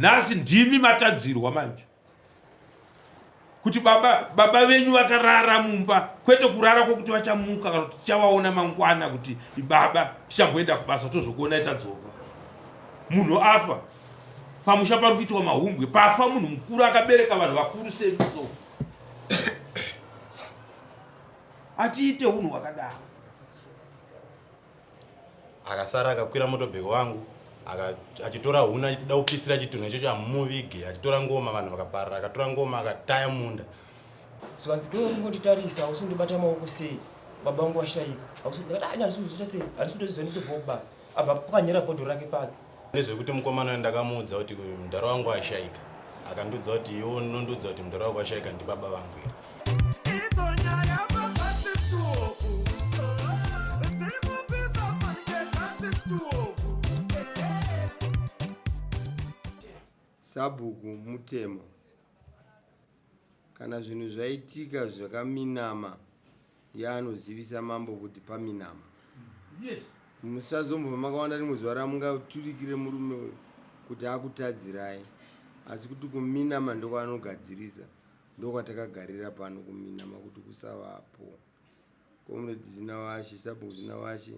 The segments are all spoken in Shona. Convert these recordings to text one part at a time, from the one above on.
Nhasi ndimi matadzirwa manje kuti baba baba venyu vakarara mumba, kwete kurara kwokuti vachamuka kana kuti tichavaona mangwana kuti baba tichamboenda kubasa tozokuonai tadzoka. Munhu afa pamusha pari kuitwa mahumbwe, pafa munhu mukuru akabereka vanhu vakuru semi so atiite unhu hwakadaro. Akasara akakwira motobheki wangu achitora huni achida kupisira chitunha ichocho amuvige achitora ngoma vanhu vakaparara akatora ngoma akataya munda. Zvikanzi iwe ungonditarisa hausi kundibata maoko sei baba vangu vashaika hausi ndikati ah, handisi kuzviita sei handisi kutoziva nditobvawo kubasa abva pwanyira bhodhoro rake pasi. Nezvekuti mukomana uyu ndakamuudza kuti mudhara wangu ashaika akandiudza kuti iwe unondiudza kuti mudhara wako ashaika ndibaba vangu here. Sabhuku mutemo. Kana zvinhu zvaitika zvakaminama ndiye anozivisa mambo kuti paminama. Yes. Musazombova makawanda rimwe zuva ramungaturikire murume uyu kuti akutadzirai asi kuti kuminama ndokwaanogadzirisa ndokwatakagarira pano kuminama kuti kusavapo. Comrade Zvinawashe, Sabhuku Zvinawashe,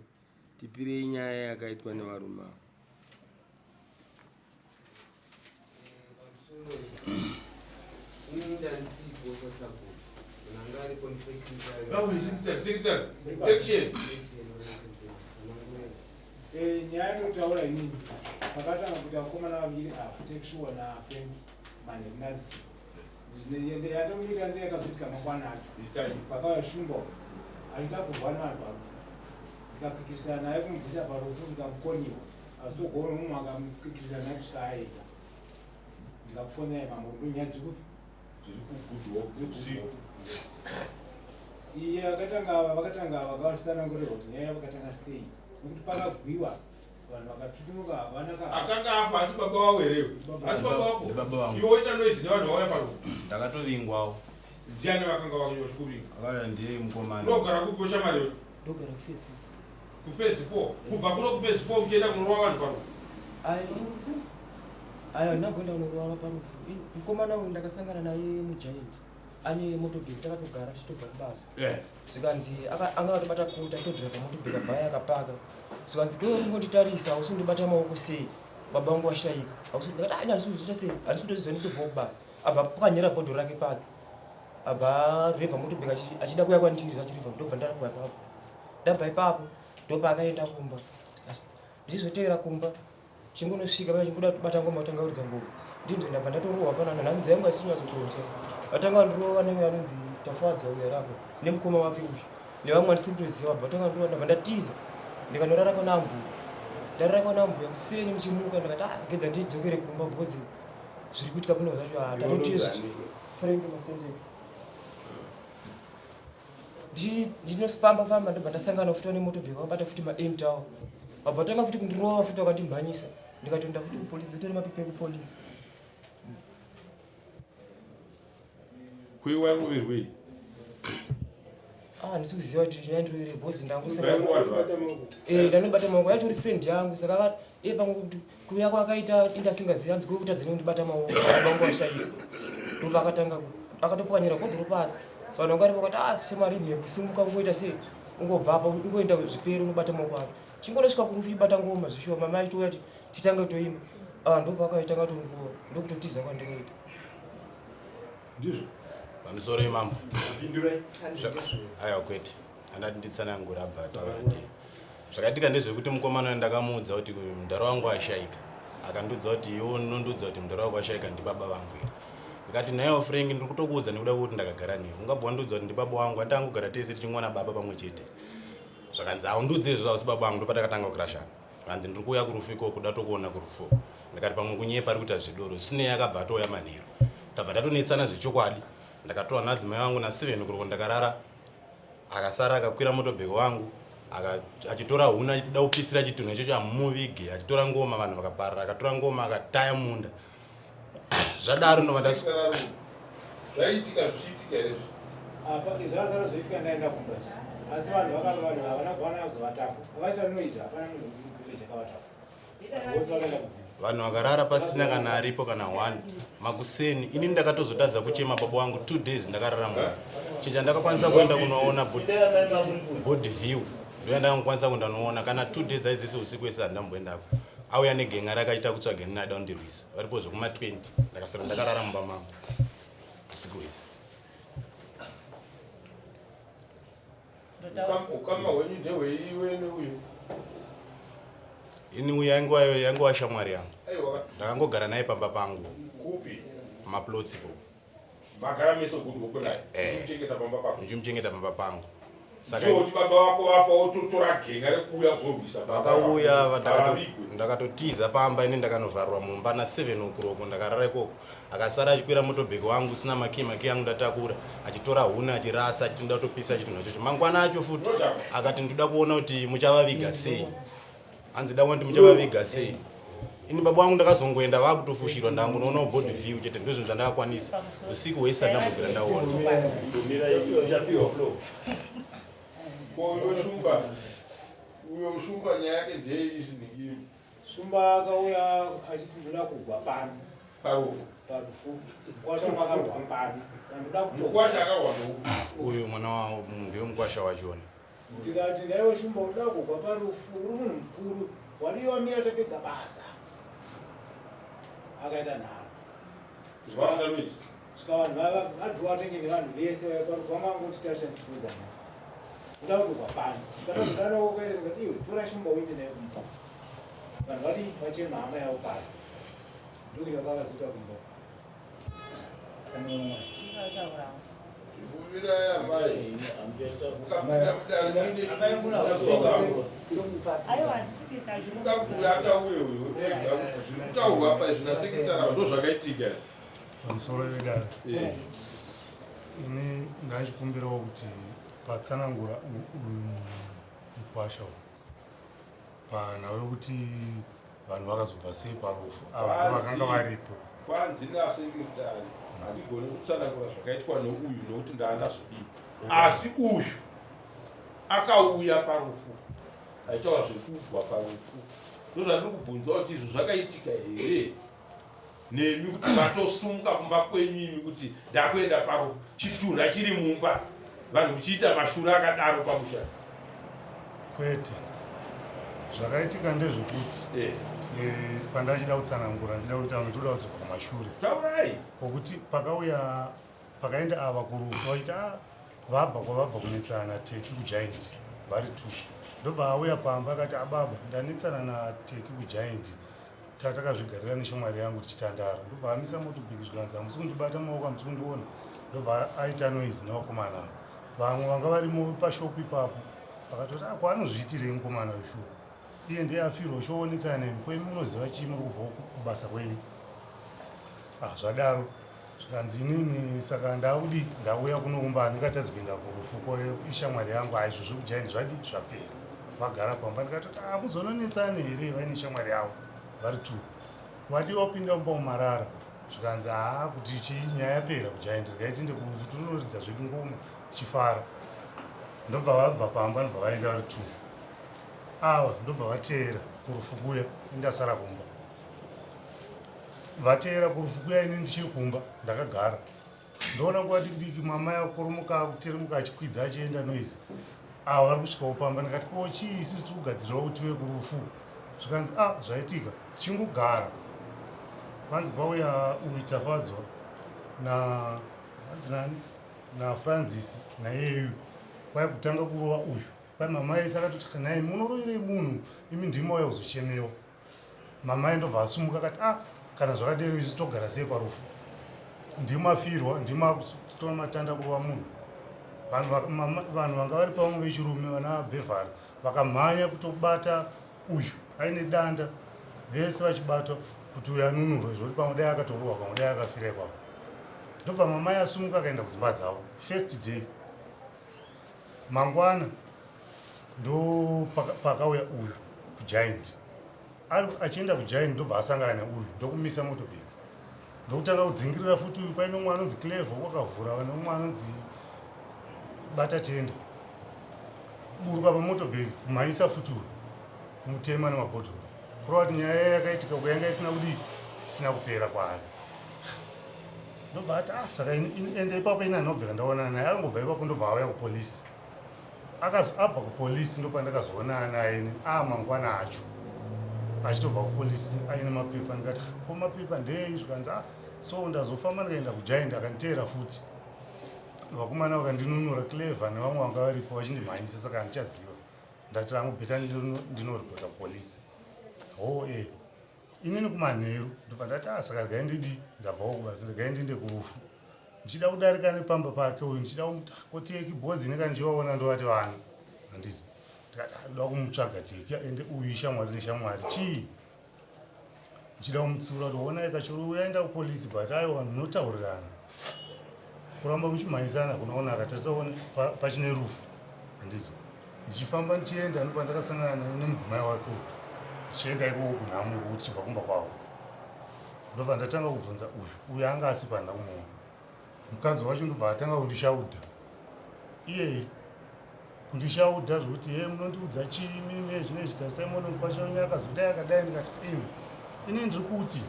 tipirei nyaya yakaitwa nevarume ava. Eh, nyaya inotaura inini pakatanga kuita vakomana vaviri ava takesure nafrank manherinadzi yatomirira ndiye yakazoitika mangwana acho pakauya shumba achida kurwa nevanhu parufu ndikapikisana naye kumubvisa parufu ndikamukoniwa Azitogoona mumwe akamukikirisa naye kusvika aenda. Ndikakufonera mambo ndonyaya dziri kupi? Dziri kuGoodhope usiku. Iye akatanga ava vakatanga ava vakavazvitsanangurira kuti nyaya vakatanga sei nekuti pakagwiwa vanhu vakatutunuka havana ka akanga afa asi baba wavo here asi baba wako Baba vangu. iwe woita noise nevanhu vauya parufu Ndakatovingwawo. ndiani vakanga vachikuvinga Akauya ndiye mukomana. unogara kupi weshamwari wedu Ndogara kufesi. Kufezi 4 kubva kuno kufezi 4 muchienda kunorova vanhu parufu. Ayo handina kuenda kunorova parufu. Mukomana uyu ndakasangana naye mugiant ane motobheki takatogara tichitobva kubasa. Eh. Zvikanzi anga akatobata kota todhiraivha motobheki abva aye akapaka. Zvikanzi iwe ungonditarisa hausi kundibata maoko sei baba vangu vashaika. Hausi ndikati ah handisi kuzviita sei handisi kutoziva nditobva kubasa. Abva pwanyira bhodhoro rake pasi. Abva revha motobheki achida kuuya kwandiri achirevha ndobva ndarabwa ipapo. Ndabva ipapo ndopaakaenda kumba. Ndichizotevera kumba chingonosvika paya chingoda kubata ngoma kutanga kuridza ngoma. Ndinzwe ndabva ndatorohwa panana nhanzi yangu haisi kunyatsokuronzwa. Vatanga vandirova neuyo anonzi Tafadzwa uyo ari apo nemukoma wake uyu nevamwe vandisiri kutoziva vabva vatanga vandirova ndabva ndatiza ndikanorara kwana ambuya. Ndarara kwana ambuya kuseni ndichimuka ndakati ah regedza ndidzokere kumba because zviri kuitika kuno zvacho ah ndatotiza. Frank Masendeke. Ndinofamba famba ndobva ndasangana futi nemotobheki vakabata futi maempty awo vabva vatanga futi kundirova futi vakandimhanyisa ndikatoenda futi kupolisi ndotori mapepa ekupolisi. Kuiwa iroverwei? Ah, handisi kuziva kuti yandirovere because ndangosanga eh ndanobata maoko yatori friend yangu saka iye pamwe kuti kuuya kwakaita indasingazivi hanzi kuve kutadza nekundibata maoko vangu vashaika ndopakatanga akatopwanyira bhodhoro pasi vanhu vanga varipo vakati ah shamwari mhepo simuka ungoita sei ungobva apa ungoenda zvipere unobata maoko ake chingondosvika kurufu chibata ngoma zvishuwa mama aitouya ti titange toimba ah ndopakaitanga tondirova ndokutotiza kwandikaita ndizvo pamusoro imambo aiwa kwete Andati nditsanangure abva ataura ndiye. Zvakaitika ndezvekuti mukomana uyu ndakamuudza kuti mudhara wangu ashaika. Akandiudza kuti iwe unondiudza kuti mudhara wako ashaika ndibaba vangu here. Ndikati naiwo Frank ndiri kutokuudza nekuda kwekuti ndakagara newe. Ungabva wandiudza kuti ndibaba wangu andangogara tese tichingwana baba pamwe chete. Zvakanzi haundiudze izvozvo hausi baba vangu ndopatakatanga kurashana. Zvakanzi ndiri kuuya kurufu ikoko kuda tokuona kurufu. Ndikati pamwe kunyepa ari kuita zvedoro. Zvisinei akabva atouya manheru. Tabva tatonetsana zvechokwadi. Ndakatorwa nadzimai vangu naSeven kuroko ndakarara Akasara akakwira motobheki wangu achitora huni achida kupisira chitunha ichocho amuvige achitora ngoma vanhu vakaparara akatora ngoma akataya munda zvadaro ndobva ndas zvaiitika zvichiitika here izvi apa zvakasara zvoitika ndaenda kumba asi vanhu vakava vanhu havana kuwana kuzovatako vaita noise hapana munhu village akavatako vose vakaenda kudzimba. Vanhu vakarara pasina kana aripo kana one. Makuseni ini ndakatozotadza kuchema baba wangu 2 days ndakarara mumba. Chinja ndakakwanisa kuenda kunoona body view. Ndoyandakakwanisa kuenda kunoona kana 2 days dzaidzese usiku wese handamboendako. Auya negenga rakaita kutsvaga nini aida kundirwisa. Varipo zvekuma 20 ndakaswera ndakarara mumba mangu usiku wese. Ukama hwenyu ndehwei iwe neuyu? Ini uyu yaingova yaingova shamwari yangu. Ndakangogara naye pamba pangu. Kupi? Maplots ikoko. Magara meso good hope naye. Eh. Uchimuchengeta pamba pako. Ndichimuchengeta pamba pangu. Saka Saka kuti baba vako vafa wototora genga rekuuya kuzorwisa baba. vakauya Havavigwe. ndakatotiza pamba ini ndakanovharirwa mumba na 7 o'clock ndakarara ikoko. Akasara achikwira motobheki wangu usina makii makii angu ndatakura achitora huni achirasa achiti ndoda kutopisa chitunha ichocho. Mangwana acho futi akati ndoda kuona kuti muchavaviga sei. Hanzi da kuona kuti muchavaviga sei. Ini baba vangu ndakazongoenda vakutofushirwa ndangonoonawo body view chete ndozvinhu zvandakakwanisa. Usiku hwese handambobvira ndaona. Ko uyo Shumba uyo Shumba nyaya yake ndeyei isiningiri. Shumba akauya achiti ndoda kugwa pano. Parufu. Parufu. Mukwasha wangu akarwa pano. Saka ndoda kuto. Mukwasha akarwa noupi? Uyu mwana wavo ndiye mukwasha wachona. Ndikati nhaiwe Shumba unoda kugwa parufu uri munhu mukuru wadii wamira tapedza basa. Akaita nharo. Zvavanoita. Svika vanhu vava vadhuwa tenge nevanhu vese parufu vanga vangoti tarisa ndichipedza nharo. Ndoda kutogwa pano. Ndikatozodana wokuenda ndikati iwe tora Shumba uinde naye kumba. Vanhu vadii vachema hama yavo pano. Ndokuita kwakazoita kumba. Chikumirai amai. Mukapinda mudare muine Chikuda kuti uyu ataure uyu ega kuti zviri kutaurwa apa izvi nasekretary ava ndozvakaitika here. Pamusoro vedare. Ini ndachikumbirawo kuti patsanangura uyu mukwasha uyu. Panhau yokuti vanhu vakazobva sei parufu ava vakanga varipo. Kwanzi nasekretary handigoni kutsanangura zvakaitwa neuyu nokuti ndaa ndazodii asi uyu akauya parufu aitaura zvekubva parufu ndozvandiri kubvunzwa kuti izvo zvakaitika here nemi kuti matosumuka kumba kwenyu imi kuti ndakuenda paro chitunha chiri mumba vanhu muchiita mashura akadaro pamusha kwete zvakaitika ndezvekuti eh. Eh, pandachida kutsanangura ndida kuti amwe toda kudzoka kumashure taurai pokuti pakauya pakaenda ava kurufu vachiti ah, vabva kwavabva kunetsana teki kugiant vari two ndobva auya pamba akati ababa ah, ndanetsana nateki kugiant Tatakazvigarira neshamwari yangu tichitandara ndobva amisa motobhiki zvikanzi hamusi kundibata maoko hamusi kundiona ndobva aita noise nevakomana ava vamwe vanga varimo pashopu ipapo vakatoti ah, kwaanozviitirei mukomana uyu shuwa iye ndiye afirwa choonetsana nemi ko imi munoziva chii muri kubva kubasa kwenyu ah, zvadaro zvikanzi inini saka ndakudi ndauya kuno kumba handingatadzi kuenda kurufu ko ishamwari yangu haizvo zvekujaini zvadi zvapera vagara pamba ndikatoti ah, muzononetsane here vaine shamwari yavo vari two wadii wapinda mumba mumarara zvikanzi haa kuti chii nyaya yapera kujaini regai tiende kurufu tinonoridza zvedu ngoma tichifara ndobva vabva pamba ndobva vaenda vari two ava ndobva vateera kurufu kuya indasara kumba Vateera kurufu kuya ini ndichiri kumba ndakagara ndoona nguva diki diki mama yakoromoka akuteremuka achikwidza achienda noise ava vari kusvikawo pamba ndikati ko chii isusu tiri kugadzirirawo kuti tive kurufu zvikanzi a ah, zvaitika tichingogara kwanzi kwauya uyu tafadzwa na hanzi nani nafrancis naiyeyu kwai kutanga kurova uyu kwai mama yese akatoti nhai munoroverei munhu imi ndimi mauya kuzochemewa Mamai ndobva asumuka akati ah kana zvakadero isu togara sei parufu ndimafirwa ndimakutora matanda kurova munhu vanhu vanga vari pamwe vechirume vana bhevhari vakamhanya kutobata uyu aine danda vese vachibatwa kuti uyu anunurwe zvekuti pamwe dai akatorohwa pamwe dai akafira ipapo ndobva mamai asumuka akaenda kudzimba dzavo first day Mangwana ndo pakauya uyu kugiant achienda kugiant ndobva asangana neuyu ndokumisa motobheki ndokutanga kudzingirira futi uyu paine umwe anonzi clever wakavhura vane umwe anonzi bata tenda buruka pamotobheki kumhanyisa futi uyu kumutema nemabhodhoro Kureva kuti nyaya yakaitika kuyanga isina kudii, isina kupera kwaari. Ndobva ati ah, saka ende ipapo ini handinobvira ndaonana naye. Akangobva ipapo ndobva auya kupolisi. Akazo abva kupolisi ndopandakazoonana naye ini ah mangwana acho achitobva kupolisi aine mapepa. Ndikati ko mapepa ndei? Zvikanzi ah so ndazofamba ndikaenda kugiant akanditeera futi. Vakomana vakandinunura, Clever nevamwe vanga varipo vachindimhanyisa, saka handichaziva. Ndati rangu bheta ndinoripota kupolisi. Ho eh inini kumanheru ndobva ndati ah saka regai ndidi ndabvawo kubasa regai ndiende kurufu. Ndichida kudarika nepamba pake uyu ndichida kumuti ah, ko Teki bhodzi inenge ndichivaona ndovati vana handiti. Ndikati ah ndoda kumutsvaga Teki ende uyu ishamwari neshamwari chii. Ndichida kumutsiura kuti honai kachuru uyaenda kupolisi but aiwa vanhu munotaurirana. Kuramba muchimhanyisana kunoona akatasaone pachine rufu handiti. Ndichifamba ndichienda ndipo pandakasangana nemudzimai wake uyu ndichienda ikoko kunhamo ikoko tichibva kumba kwavo. Ndobva ndatanga kubvunza uyu uyu anga asipo handina kumuona. Mukadzi wacho ndobva atanga kundishaudha. Iye kundishaudha zvekuti he munondiudza chii mimi zvinezvi tarisai muone mukwasha wenyu akazodai akadai. Ndikati imi ini ndiri kuti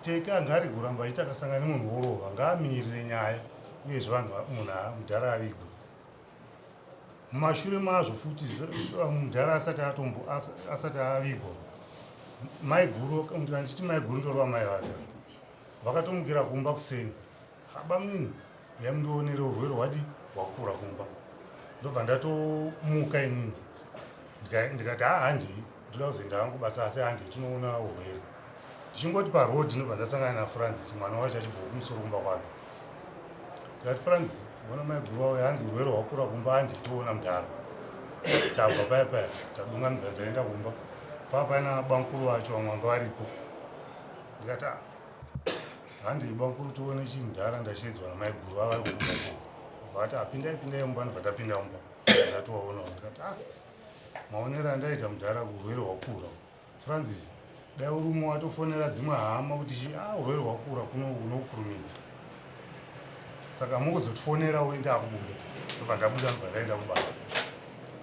Teke anga ari kuramba achiti akasangana nemunhu worova ngaamirire nyaya uyezve vanhu munhu mudhara avigwe. Mumashure mazvo futi mudhara asati atombo asati avigwa maiguru ndichiti maiguru ndorova mai vake vakatomukira kumba kuseni bamunini uyai mundionere urwere hwadi hwakura kumba. Ndobva ndatomuka inini ndikati haa handii ndoda kuzoenda hangu basa asi handii tinoona urwere. Ndichingoti paroad ndobva ndasangana naFrancis mwana wacho achibva kumusoro kumba kwake. Ndikati Francis ona maiguru vauya hanzi urwere hwakura kumba handii toona mudhara. Tabva paya paya tadungamidza taenda kumba paa paina bamukuru vacho vamwe vanga varipo. Ndikati ah handei bamukuru tione chii mudhara ndashedzwa namaiguru vava vari kumba ikoko. Vati ah pindai pindai mumba ndobva tapinda mumba ndatovaonawo ndikati ah maonero andaita mudhara urwere hwakura. Francis dai uri watofonera dzimwe hama kuti chi ah urwere hwakura kuno unokurumidza. Saka mukuzotifonera uende akubuda. Ndobva ndabuda ndobva ndaenda kubasa.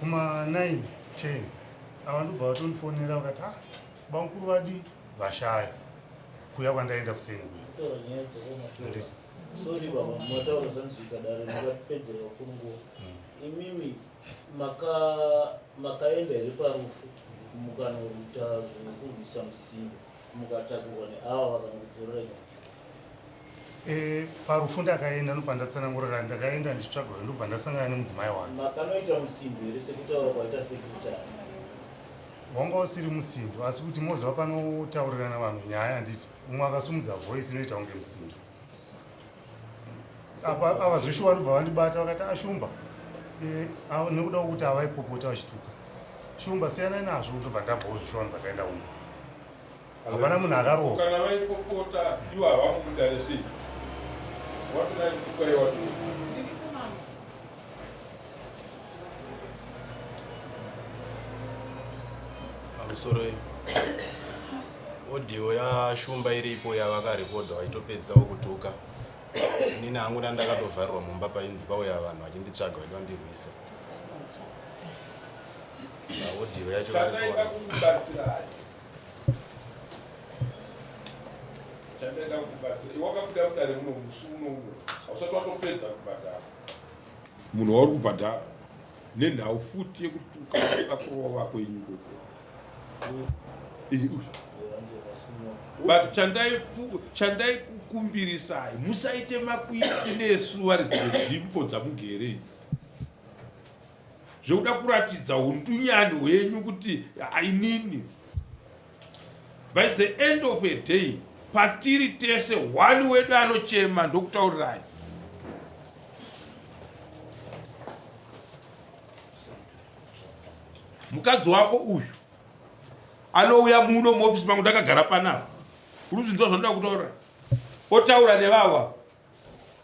Kuma 9 10 ava ndobva vatondifonera vakati ah bamukuru vadi vashaya kuya kwandaenda kuseni kuya. Taura nyaya dzekumashure. Sorry baba, mataura zvanzwika dare mukapedzera vakuru nguva. Imimi maka makaenda here parufu mukanoita zvekurwisa musindo mukatakurwa neava vakanokudzorera nyaya? E, parufu ndakaenda ndopandatsanangura kana ndakaenda ndichitsvaga uyo ndobva ndasangana nemudzimai wake. Makanoita musindo here sekutaura kwaita secretary? Wanga usiri musindo asi kuti moziva panotaurirana vanhu nyaya handiti umwe akasumudza voice inoita kunge musindo. Apa ava zveshuwa ndobva vandibata vakati ashumba e, nekuda kwekuti havaipopota vachituka. Shumba siyanai nazvo ndobva ndabvawo zveshuwa ndobva ndaenda kumba. Hapana munhu akarohwa. Kana vaipopota ivo havamudare sei? Watonaituka iwe wacho. Pamusoro audio yaShumba iripo yavakarekodha vachitopedzisa kutuka. Inini hangu ndandakatovharirwa mumba painzi pauya vanhu vachinditsvaga vaida kundirwisa. Audio yacho Chandaida kukubatsirai. Chandaida kukubatsira. Iwe wakabuda mudare muno musi uno uno. Hausati watopedza kubhadhara. Munhu wauri kubhadhara nenhau futi yekutuka kurova kwenyu ikoko. But chandai kukumbirisai musaite makwikwi nesu varidzi venzvimbo dzamugere idzi zvekuda kuratidza undunyani hwenyu kuti inini by the end of a day patiri tese one wedu anochema ndokutaurirai. Mukadzi wako uyu anouya muno muofisi mangu ndakagara panapa, uri kuzvinzwa zvanoda kutaura, otaura nevawa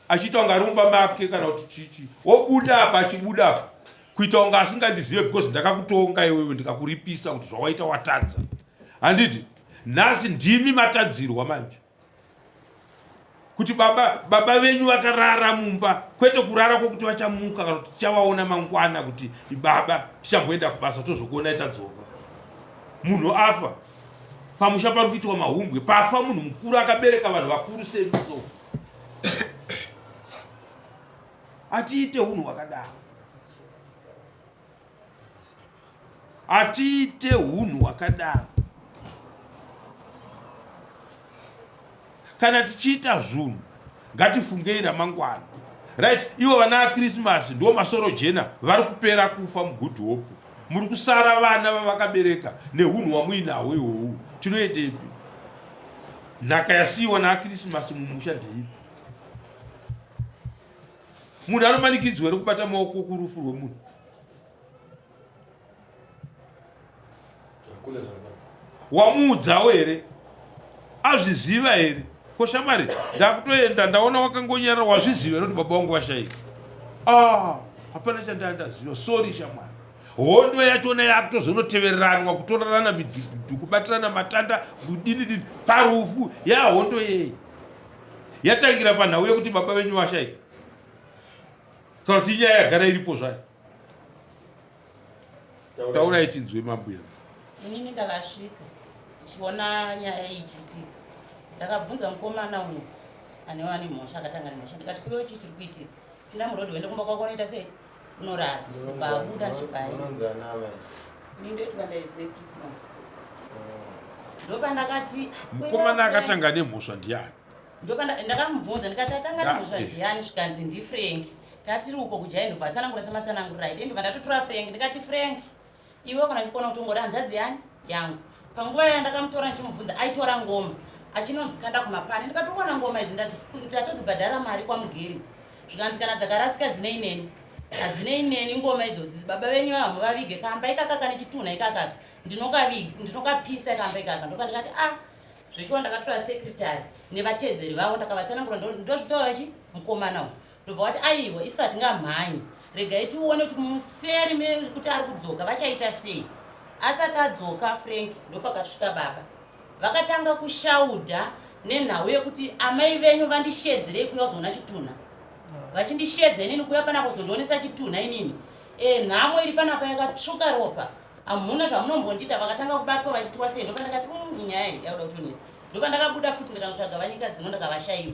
achiita kunge ari mumba make kana kuti chichi, wobuda apa achibuda apa kuita kunge asingandizive because ndakakutonga iwewe ndikakuripisa kuti zvawaita watadza. Handiti nhasi ndimi matadzirwa manje kuti baba baba venyu vakarara mumba, kwete kurara kwokuti vachamuka kana kuti tichavaona mangwana kuti baba tichamboenda kubasa tozokuonai tadzoka. Munhu afa. Pamusha pari kuitwa mahumbwe, pafa munhu mukuru akabereka vanhu vakuru sedu so. Atiite hunhu hwakadaro. Atiite hunhu hwakadaro. Kana tichiita zvunhu ngatifungei ramangwana. Right, ivo vana Christmas ndiwo masoro jena vari kupera kufa muGood Hope. Muri kusara vana vavakabereka nehunhu hwamuinahwo ihwohwu. Tinoendepi? Nhaka yasiyiwa naChristmas mumusha ndeipi? Munhu anomanikidzwa here kubata maoko kurufu rwemunhu? Wamuudzawo here? Azviziva here? Ko shamwari, ndakutoenda ndaona wakangonyarara, wazviziva here kuti baba vangu vashaika? Ah, hapana chandandaziva. Sorry shamwari. Hondo yachona yakutozonoteveranwa, kutorerana midhudhudhu, kubatirana matanda, kudini dini parufu yahondo yei yatangira panhau yekuti baba venyu vashaika, kana kuti inyaya yagara iripo zvayo. Taurai tinzwe mambuya. Inini ndakasvika ndichiona nyaya iyi ichiitika, ndakabvunza mukomana uyu ane ane mhosva, akatanga nemhosva, ndikati kuyo chii chiri kuitika, pinda murodhi uende kumba kwako unoita sei, unorara. Ndobva abuda ndichibva aenda. Ini ndoitwa ndaizive Christmas. Ndopandakati mukomana akatanga nemhosva ndiani? Ndopandakamubvunza ndikati atanga nemhosva ndiani, zvikanzi ndiFrank. Tatiri uko kujai ndobva atsanangura sematsananguriro aita, ndobva ndatotora Frank ndikati Frank iwe kana uchikona kutongora hanzvadzi yani yangu. Panguva iya ndakamutora ndichimubvunza aitora ngoma achinonzi kanda kumapani, ndikatoona ngoma idzi ndatodzibhadhara mari kwamugeri, zvikanzi kana dzakarasika dzinei neni, hadzinei neni ngoma idzodzi, baba venyu vamuvavige kamba ikaka kane chitunha ikakaka ndinokapisa kamba ikaka. Ndopa ndikati ah zveshuwa, ndakatora secretary nevateedzeri vavo ndakavatsanangura, ndozvitaura chi mukomana uyu ndobva wati aiwa isu hatingamhanyi, regai tione kuti museri mekuti ari kudzoka vachaita sei. Asati adzoka Frank ndopakasvika baba vakatanga kushaudha nenhau yekuti amai venyu vandishedzerei kuya kuzoona chitunha, vachindishedza inini kuya panapa kuzondionesa chitunha inini. E, nhamo iri panapa yakatsvuka ropa, hamuna zvamunombondiita. Vakatanga kubatwa vachitwa sei, ndopandakati inyaya iyi yakuda kutonetsa. Ndopandakabuda futi ndikanotsvaga vanyika dzino ndakavashaiwa.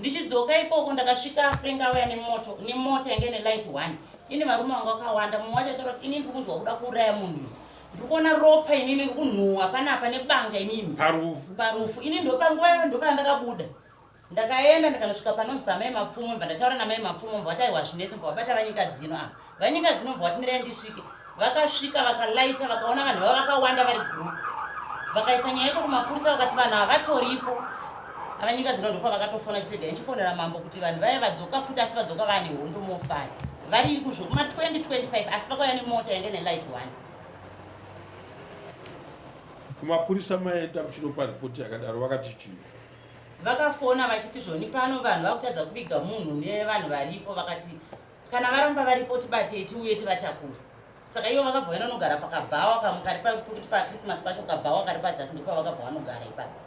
Ndichidzoka ikoko ndakasvika Frank auya nemoto nemota yange ine light one ine varume vanga vakawanda. Mumwe wacho aitaura kuti inini ndiri kunzwa kuda kuuraya munhu uyu, ndiri kuona ropa inini riri kunhuhwa panapa nebanga inini parufu inini. Ndopanguva iyo ndopandakabuda ndakaenda ndikanosvika panonzi pamai Mapfumo, bva ndataura namai Mapfumo, bva vati aiwa zvinetsi, bva vabata vanyika dzino apa vanyika dzino, bva vati mirai ndisvike. Vakasvika vakalaita vakaona vanhu vava vakawanda vari group, vakaisa nyaya yacho kumapurisa, vakati vanhu ava vatoripo avanyika dzino. Ndopa vakatofona chitega ndichifonera mambo kuti vanhu vaya vadzoka futi, asi vadzoka vaane hondo mofari vari kuzvo kuma 2025, asi vakauya nemota yange nelight one. Kumapurisa maenda muchinopa ripoti yakadaro vakati chii? Vakafona vachiti zvoni pano vanhu vakutadza kuviga munhu nevanhu varipo, vakati kana varamba varipo tibatei tiuye tivatakure. Saka ivo vakabva vaenda vanogara pakabhawa kamwe kari pekuti paChristmas pacho kabhawa kari pazasi, ndopavakabva vanogara ipapo.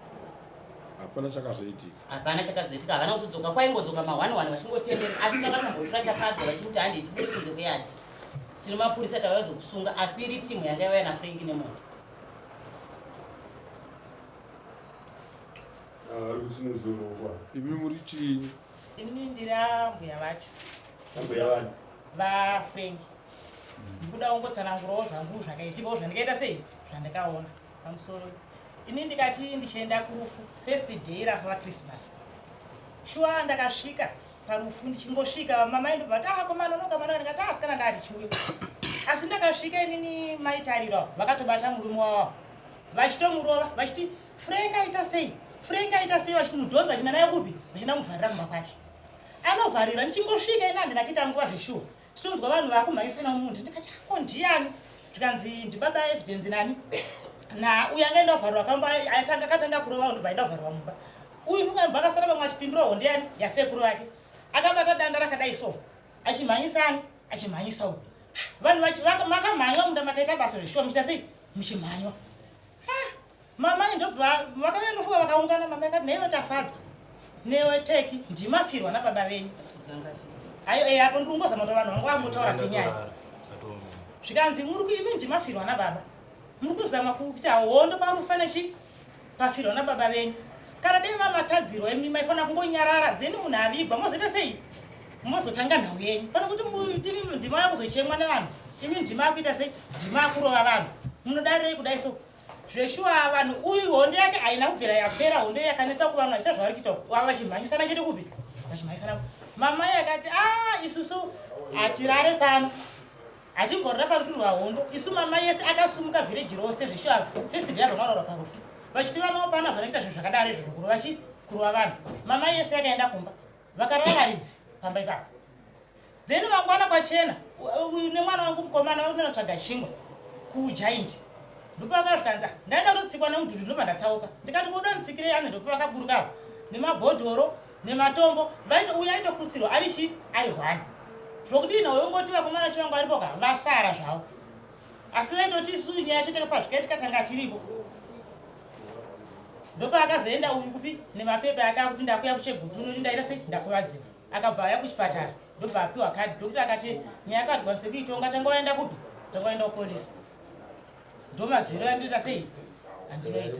Hapana chakazoitika. Hapana chakazoitika, havana kuzodzoka, kwaingodzoka mahwani hwani vachingotendera, asi vakatombotora Tafadzwa vachimuti handei tibude kunze kweyadhi, tiri mapurisa tauya kuzokusunga, asi iri timu yanga yauya naFrank nemota. Imi muri chinyi? Ini ndiri ambuya vacho. Ambuya vani? VaFrank. Ndikuda kungotsanangurawo zvangu zvakaitikawo zvandikaita sei zvandakaona pamusoro. Ini ndikati ndichienda kurufu first day rafa vaChristmas. Shuwa ndakasvika parufu, ndichingosvika mama ndobva vati ah komana unoka mwana, ndikati ah sikana ndati chiuyo. Asi ndakasvika inini maitarira vakatobata murume wavo vachitomurova vachiti Frank aita sei, Frank aita sei, vachitomudhonza vachienda naye kupi, vachienda kumuvharira kumba kwake. Anovharira, ndichingosvika ini handina kuita nguva zveshuwa, titonzwa vanhu vakumhanyisana mumunda, ndikati ako ndiani, zvikanzi ndibaba Evidence nani na uyu anga enda kuvharirwa kamba atanga akatanga kurova ndobva aenda kuvharirwa mumba. Uyu ndokambva akasara vamwe achipindura honde yani yasekuru vake, akabata danda rakadai so achimhanyisani achimhanyisa uyu. Vanhu makamhanywa munda makaita basa zveshuwa, muchiita sei muchimhanywa. Mama ndobva vakauya ndofunga vakaungana, mama akati naiwe Tafadzwa newe Teki ndimafirwa nababa venyu. Ayo eh apo ndiri kungozama kuti vanhu vanga vangotaura senyaya. Zvikanzi muri imi ndimafirwa nababa, muri kuzama kuita hondo parufu pane chi Pafirwa nababa venyu. Kana dai mamatadzirwa imi maifanira kungonyarara then munhu avigwa mozoita sei? Mozotanga nhau yenyu. Pane kuti imi ndima yakuzochemwa nevanhu. Imi ndima yakuita sei? Ndima yakurova vanhu. Munodarirei kudai so? Zveshuwa vanhu uyu hondo yake haina kubvira yapera hondo yakanetsa kuvanhu vachiita zvavari kuita wava vachimhanyisana chete kupi? Vachimhanyisana. Mamai akati ah isusu hatirare pano. Hatimborira pari kurwa hondo isu mama yese akasumuka village rose zveshuwa first day vakaroorwa parufu vachiti vanawo pana vanoita zvinhu zvakadaro izvo kurova chi kurova vanhu mama yese yakaenda kumba vakarova varidzi pamba ipapo then mangwana kwachena nemwana wangu mukomana vakunotsvaga chingwa kugiant ndopakazvikanza ndaida kutotsikwa nemudhudhu ndobva ndatsauka ndikati kuda nditsikirei ane ndopavakaburukawo nemabhodhoro nematombo vaito uyo aitokutsirwa ari chi ari hwani zvokuti inhau yongoti vakomana chivangu varipo ka vasara zvavo asi vaitoti isu nyaya yacho takapazvikaitika tanga tiripo ndopaakazoenda uyu kupi nemapepa ake akuti ndakuya kuchegutu unoti ndaita sei ndakuvadziwa akabva aya kuchipatara ndobva apiwa kadhi dokuti akati nyaya yako hatikwanise kuitonga tanga waenda kupi tanga waenda kupolisi ndomaziro andinoita sei andinoita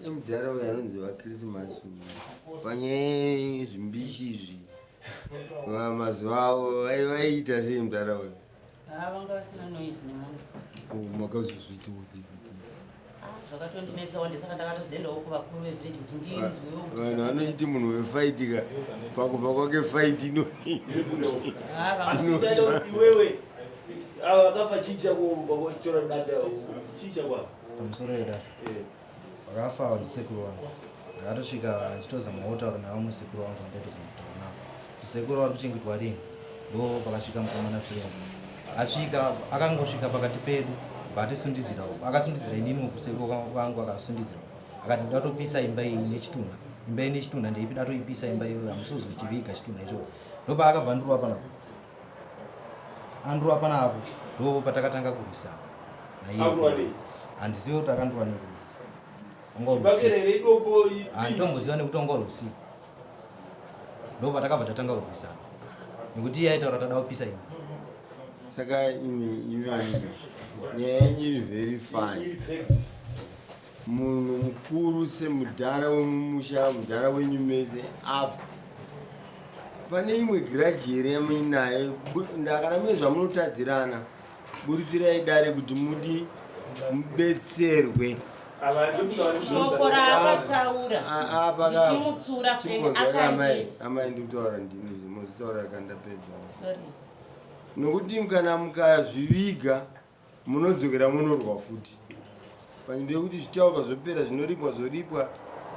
Mudhara uyu anonzi vaChristmas uyu panyaya yezvimbishi izvi mazuva avo vaiita sei mudhara uyu? Ah, vanga vasina noise nemunhu. Oh, makazozviitawo sei kuti? Ah, zvakatondinetsawo ndisaka ndakatozoendawo kuvakuru vevillage kuti ndinzwewo kuti Vanhu vanochiti munhu wefight ka pakufa kwake fight ino. Ah, vanga- Asi iwewe ava vakafa chii chako vakotora danda chii chako apa? Pamusoro yedare. Vakafa ava ndisekuru vangu. Ndakatosvika ndichitozama kutaura nevamwe sekuru vangu vandaitozama kutaura navo. Kuti sekuru vari kuchengetwa rini. Ndo pakasvika mukomana Frank. Asvika akangosvika pakati pedu bva atisundidzira akasundidzira inini uku sekuru vangu akasundidzira akati ndoda topisa imba iyi nechitunha imba iyi nechitunha ndeipi datoipisa imba iyoyo hamusi kuzochiviga chitunha ichocho ndopaakabva ndurwa panapo andurwa panapo ndo patakatanga kurwisana Akurwa nei? Handizivi kuti akandurwa nekui. Chibakera here idombo ipi? Handitomboziva nekuti wanga uri usiku ndo patakabva tatanga kurwisana nekuti iye aitaura tada kupisa imba. Saka imi imi vanhu nyaya yenyu iri very fine. Munhu mukuru semudhara wemumusha mudhara wenyu mese afa pane imwe giraji here yamuinayo ndakana mune zvamunotadzirana buritsirai dare kuti mudi mubetserwe. Shoko raakataura ndichimutsura Frank akanditi Amai, ndikutaura ndini mozitaura kandapedza. Sorry. Nokuti kana mukazviviga munodzokera munorwa futi panzvimbo yekuti zvitaurwa zvopera zvinoripwa zvoripwa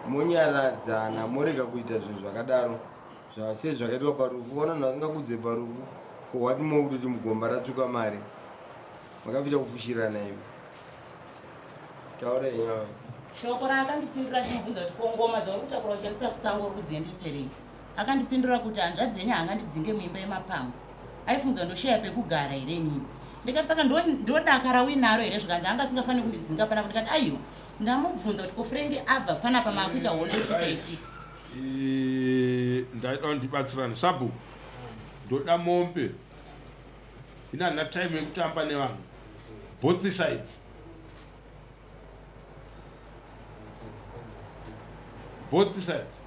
monyaradzana morega kuita zvinhu zvakadaro sezvakaitwa parufu. Ona munhu asingakudze parufu ko what more kutoti mugomba ratsvuka mari makafita kufushirana imi taura henyu. Shoko raakandipindura ndimubvunza kuti ko ngoma dzauri kutakura uchishandisa kusango uri kudziendeserei, akandipindura kuti hanzvadzi yenyu haangandidzinge muimba yemapango, aifunza ndosheya pekugara here inini. Ndikati saka ndodaka rauinaro here? Zvikanzi anga asingafaniri kundidzinga panapa. Ndikati aiwa, ndamubvunza kuti ko Frank abva panapa maakuita hondo chichaitika. Ndaida kuti ndibatsirane sabhuku ndoda mombe ina handina time yekutamba nevanhu both sides, both sides,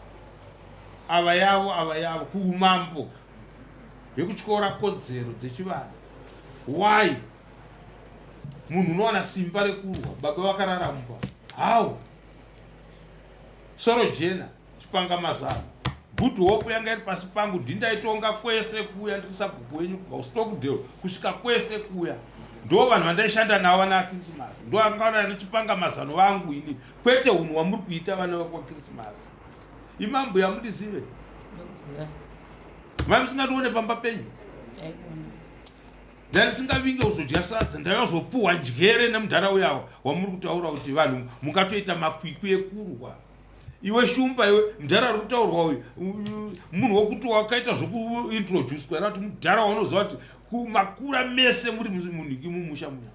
ava yavo ava yavo kuumambo yekutyora kodzero dzechivanhu. Why munhu unowana simba rekurwa baba vakarara mumba? How? Soro jena chipanga mazano Good Hope yanga iri pasi pangu, ndindaitonga kwese kuya ndiri sabhuku wenyu kubva kuStockdale kusvika kwese kuya. Ndo vanhu vandaishanda navo vana Christmas, ndo anga ndichipanga mazano vangu ini, kwete unhu wamuri kuita vana vekwaChristmas. Imambuya mundizive? Ndokuziva. Mai musingandione pamba penyu? Ndaikuona. Ndandisingavinge kuzodya sadza, ndaivazopuhwa njere nemudhara uya wamuri kutaura kuti vanhu mungatoita makwikwi ekurwa. Iwe Shumba, iwe mudhara ari kutaurwa uyu munhu wokuti wakaita zvokuintroducwa era kuti mudhara waunoziva kuti kumakura mese muri munhiki mumusha muya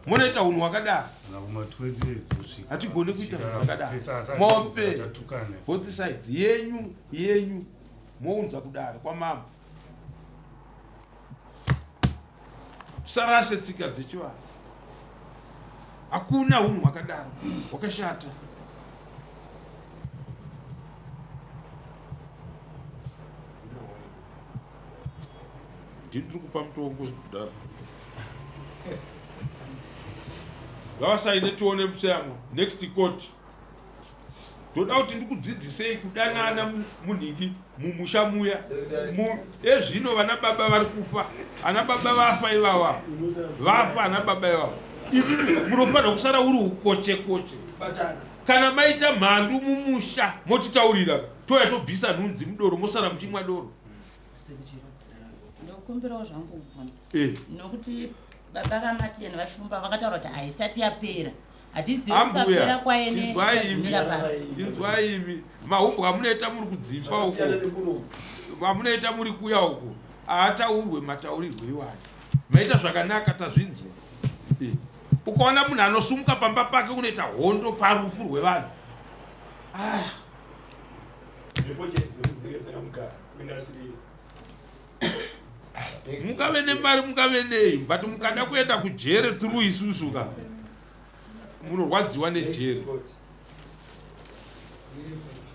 munoita unhu hwakadaro. Kuma 20 years kusvika. Hatigoni kuita zvinhu zvakadaro. Tese Mombe tatukana. Both sides yenyu yenyu mounza kudare kwamambo. Tisarase tsika dzechivanhu. Hakuna unhu hwakadaro hwakashata. Ndini ndiri kupa mutongo kudaro. Ngavasaine tione museyamwa next court. Ndoda kuti ndikudzidzisei kudanana munhingi mumusha muya. Ezvino vana baba vari kufa. Ana baba vafa ivava. Vafa ana baba ivava. Imi munofanira kusara uri ukoche koche. Kana maita mhandu mumusha motitaurira touya tobvisa nhunzi mudoro mosara muchimwa doro. Ndokumbirawo zvangu kubvunza. Eh. Nokuti baba vaMatian vaShumba vakataura kuti haisati yapera. Hatizivi kusapera kwaene inzwai imi inzwai imi mahumbwe amunoita muri kudzimba uko amunoita muri kuya uko haataurwe mataurirwe iwayo maita zvakanaka tazvinzwa eh. Ukaona munhu anosumuka pamba pake kunoita hondo parufu rwevanhu ah. Mungave nemari mungave nei but mukada kuenda kujere through isusu ka munorwadziwa nejere.